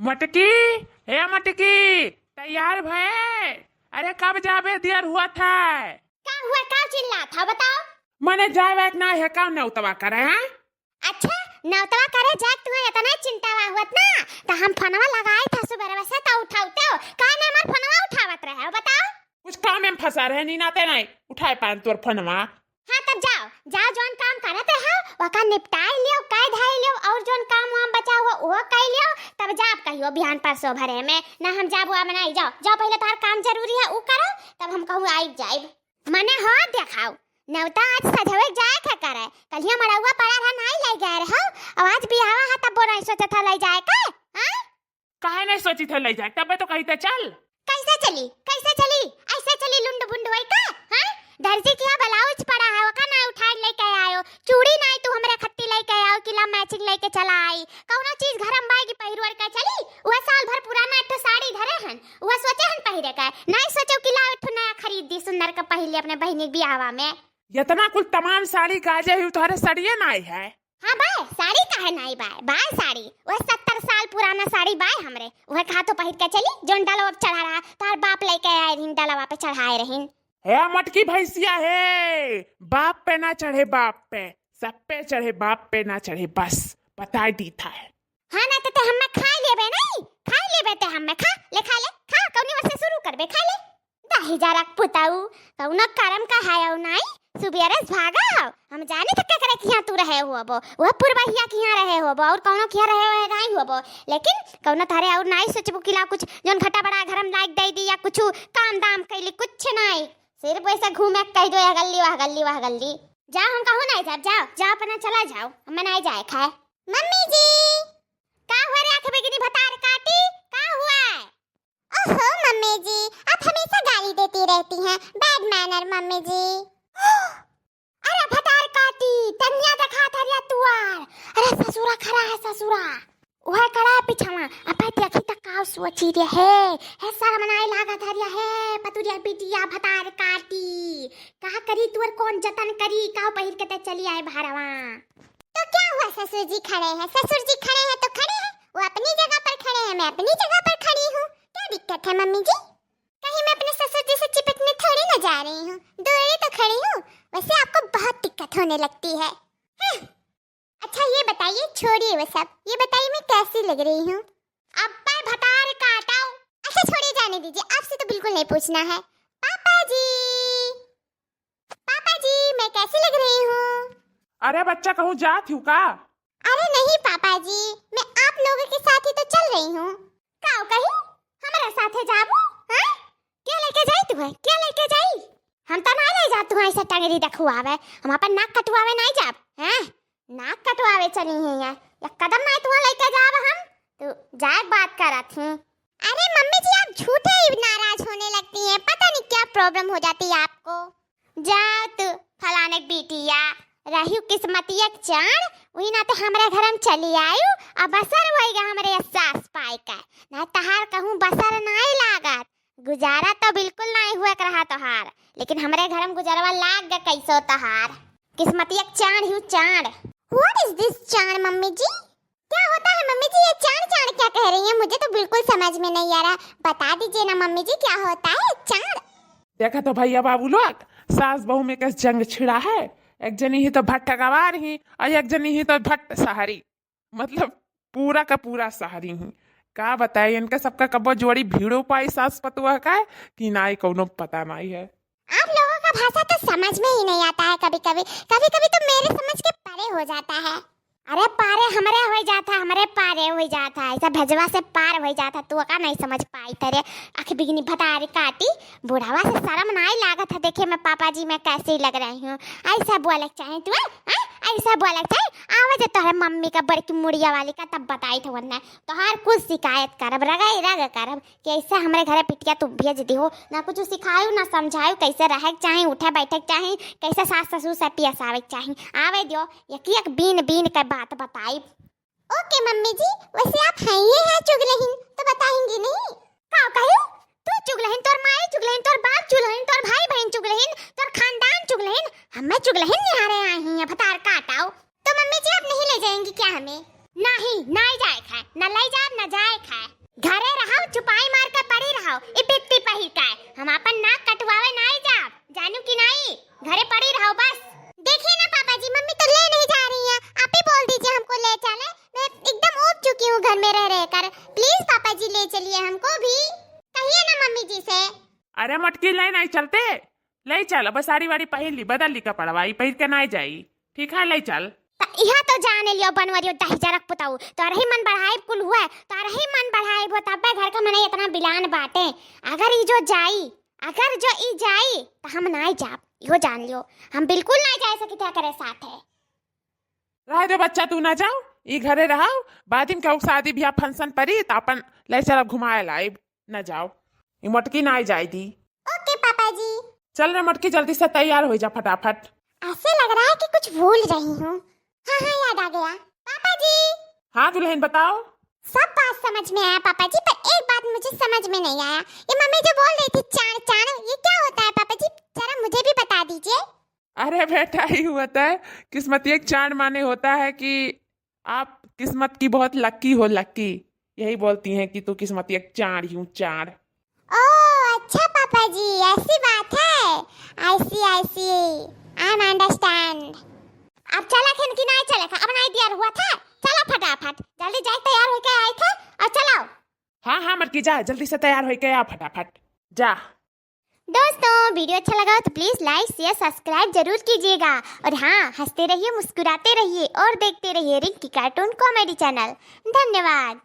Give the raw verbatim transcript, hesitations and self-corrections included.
मटकी, हे मटकी, तैयार भए? अरे कब जाबे, देर हुआ था। का हुआ, का चिल्लात है, बताओ। मने जाए वाए के ना है, का नेवतवा करे हैं? अच्छा, नेवतवा करे जाए के तुम्हें इतना चिंता हुआ हुआ ना, तो हम फोनवा लगाए था सुबह से, तो उठाउते हो, काहे ना हमार फोनवा उठावत रहे हो, बताओ। कुछ काम में फंसा रहे, नीनाते नहीं उठाए पान तोर फोनवा। हाँ, तब जाओ, जाओ, जौन काम करत रहो, ओका निपटाए लियो, कह धाए लियो, और जौन काम वाम बचा हुआ, वो कह लियो, तब जाब कहियो बिहान परसों भरे में, ना हम जाब हुआ बनाई, जाओ, जाओ, पहले तोहार काम जरूरी है, ऊ करो, तब हम कहूँ आई जाइब। मने हो देखाओ, नेवता आज सजवे जाए के करे, कलिया मड़उआ पड़ा रहा, नाई ले गए रहो, और आज बिहावा है, तब वो नहीं सोचत है ले जाए के, हाँ? काहे नहीं सोचित है ले जाए, तबे तो कहित है चल। कैसे चली, कैसे चली? ऐसे चली लुंड बुंड होई का? हाँ? दर्जी के यहाँ ब्लाउज पड़ा है, ओका ना उठाए लेके आयो, चूड़ी नाई तू हमरे खत्ती लेके आओ, किला मैचिंग लेके चला आई। कौनो चीज घर में बाई की पहिरवर के चली, वह साल भर पुराना एक ठो साड़ी धरे हन, वह सोचे हन पहिरे का, नहीं सोचे कि लाओ एक ठो नया खरीद दी सुंदर का पहले अपने बहिनी के बियाहवा में। इतना कुल तमाम साड़ी गाजे ही उतारे सड़िए नाई है। हाँ बाय, साड़ी काहे नाई बाय, बाय साड़ी, वह सत्तर साल पुराना साड़ी बाय हमरे, वह कहा तो पहिर के चली, जोन डलवा पे चढ़ा रहा, तार बाप लेके आए रहीन, डलवा पे चढ़ाए रहीन। हे मटकी भैंसिया हे, बाप पे ना चढ़े, बाप पे, सब पे चढ़े, बाप पे ना चढ़े, बस बताए दी था है। हाँ ना, तो ते हमें खा लेबे नहीं, खा लेबे ते हमें, खा ले, खा ले, खा, कौनी ओर से शुरू करबे, खा ले। दही जरक पुताऊ, कौनो करम का है नाई, सुबेरे से भागा हो। हम जानी तो केकरे किहाँ तू रहे होबो, वह पुरबहिया किहाँ रहे होबो, और कौनो किहाँ रहे हुए नाई होबो, लेकिन कौनो तारे और नाई सोचबो कि ला कुछ जोन घटा बड़ा घर में लाग दे दी या कुछ काम दाम कैली, कुछ नाई, सिर्फ वैसे घूमे के कह दो, यह गल्ली, वह गल्ली, वह गल्ली। जाओ, हम कहूँ नाई जाब, जाओ, जाओ, अपना चला जाओ, हमें नाई जाए खाए। मम्मी जी, का हुआ रे आँख बिगनी भतार काटी, का हुआ है? ओहो मम्मी जी, आप हमेशा गाली देती रहती हैं, bad manner मम्मी जी। अरे भतार काटी, टंगिया देखा था रे तुआर। अरे ससुरा खड़ा है ससुरा। वह खड़ा है पिछवा, अब देखी तक का सोची रे है। है शर्म नाई लागा था रे है, पतुरिया बिटिया भतार काटी। का करी तुअर कौन जतन करी, का पहिर के ते चली आए भारवा। तो क्या हुआ, ससुर जी खड़े हैं, ससुर जी खड़े हैं तो खड़े हैं, वो अपनी जगह पर खड़े हैं, मैं अपनी जगह पर खड़ी हूँ, क्या दिक्कत है मम्मी जी? कहीं मैं अपने ससुर जी से चिपटने थोड़ी ना जा रही हूँ, दूर ही तो खड़ी हूँ, वैसे आपको बहुत दिक्कत होने लगती है। हम्म। अच्छा ये बताइए, छोड़िए वो सब, ये बताइए मैं कैसी लग रही हूँ? अब पर भतार काटाओ। अच्छा छोड़िए, जाने दीजिए, आपसे तो बिल्कुल नहीं पूछना है। पापा जी, पापा जी, मैं कैसी लग रही हूँ? अरे बच्चा, कहूँ जात हूँ का? अरे नहीं पापा जी, मैं आप लोगों के साथ ही तो चल रही हूँ। का कही? हमारे साथ है जाबू? हाँ? क्या लेके जाई तू है? क्या लेके जाई? हम तो नहीं ले जात हूँ ऐसे टंगरी देखुआवे, हम अपन नाक कटवावे नहीं जाब, हैं? नाक कटवावे चली हैं या, या कदम नहीं तुहाँ लेके जाब हम, तू जाए बात करत ही। अरे मम्मी जी, आप झूठे ही नाराज होने लगती हैं, पता नहीं क्या problem हो जाती है आपको। जाओ तू फलाने के बिटिया, रही किस्मतिया के चाण, वही नाते हमरे घर में चली आयु, अब असर होइगा हमरे सास पाई का, ना तहार कहूँ बसर नाई लागत, गुजारा तो बिल्कुल नाई हुआ रहा तोहार, लेकिन हमरे घर में गुजरवा लाग गा कैसो तोहार। किस्मतिया के चाण ही चाण। What is this चाण मम्मी जी? क्या होता है मम्मी जी, ये चाण चाण क्या कह रही हैं? मुझे तो बिल्कुल समझ में नहीं आ रहा, बता दीजिए ना मम्मी जी, क्या होता है चाण? देखा तो भैया बाबू लोग, सास बहू में कैसे जंग छिड़ा है। एक जनी ही तो भट्ट गवार ही और एक जनी ही तो भट्ट सहारी, मतलब पूरा का पूरा सहारी ही। का बताए, इनका सबका कब्बो जोड़ी भिड़ो पाई सास पतुआ का कि नाई, कौनो पता नाई है। आप लोगों का भाषा तो समझ में ही नहीं आता है कभी कभी, कभी कभी तो मेरे समझ के परे हो जाता है। अरे पारे हमरे हो जाता है, हमरे पारे हो जाता है, ऐसा भेजवा से पार हो जाता है, तू का नहीं समझ पाई तेरे आँख बिगनी भतारी काटी। बुढ़ावा से शर्म नाई लागत है देखे में पापा जी मैं कैसे लग रही हूँ। ऐसा बोले के चाहे तू, हैं? ऐसा बोले के चाहे। आवे जे तोहरे मम्मी का बड़की मुड़िया वाली का, तब बताई थे वरना तोहार कुल शिकायत करब, रगई रग करब। कैसे हमरे घरे पिटिया तू भेज दिहो, ना कुछ सिखायु ना समझायु, कैसे रहे के चाही, उठे बैठे के चाही, कैसे सास ससुर से पेश आवे के चाही। आवे दियो, एक एक बीन बीन के बात बताई। OK मम्मी जी, वैसे आप हैं ये हैं चुगलहिन, तो बताएंगी नहीं? का कहू? तू चुगलहिन, तोर माई चुगलहिन, तोर बाप चुगलहिन, तोर भाई बहन चुगलहिन, तोर खानदान चुगलहिन, हमें चुगलहिन निहारे आई हैं, भतार काटाओ। तो मम्मी जी आप नहीं ले जाएंगी क्या हमें? नहीं, नहीं जाए खाए, न ले जाए, न जाए खाए। अरे मोटकी, ले नाहीं चलते, ले चल, अब साड़ी वाड़ी पहिर ली, बदल ली कपड़वा, ई पहिर के नाहीं जाई। ठीक है, ले चल। त इहा तो जाने लियो बनवरियो दहिजरक पुताऊ, तोरही मन बढ़ाइब कुल हुए, तोरही मन बढ़ाइब हो, तब्बे घर का मनई इतना बिलान बाटे। अगर ई जो जाई, अगर जो ई जाई, त हम नाहीं जाब, इहो जान लियो, हम बिल्कुल नाहीं जाए सकित एकरे साथे। रहे दे बच्चा, तू ना जाओ, ई घरे रहो, बादिन केहू शादी बियाह function परी त अपन ले चलब घुमाए लाइब, ना जाओ, ई मोटकी नाहीं जाए दी। ओके पापा जी। चल रे मोटकी, जल्दी से तैयार होइ जा फटाफट। ऐसे लग रहा है कि कुछ भूल रही हूँ। हाँ हाँ, याद आ गया पापा जी। हाँ दुल्हन, बताओ। सब बात समझ में आया पापा जी, पर एक बात मुझे समझ में नहीं आया। ये मम्मी जो बोल रही थी चाण चाण, ये क्या होता है पापा जी? जरा मुझे भी बता दीजिए। अरे बेटा, ये होता है किस्मतिया क चाण, माने होता है कि आप किस्मत की बहुत lucky हो, lucky। यही बोलती हैं कि तू किस्मतिया क चाण ही हूँ, चाण। ओ अच्छा पापा जी, ऐसी बात है। I see, I see, I am understand। अब चला खेन कि नाहीं चला था, अब नाहीं दिया हुआ था। चला फटाफट, जल्दी जाए, तैयार होके आई थे और चलाओ। हाँ हाँ मोटकी, जा, जल्दी से तैयार होके आ फटाफट, जा। दोस्तों, video अच्छा लगा हो तो please like, share, subscribe जरूर कीजिएगा। और हाँ, हंसते रहिए, मुस्कुराते रहिए और देखते रहिए रिंकी cartoon comedy channel। धन्यवाद।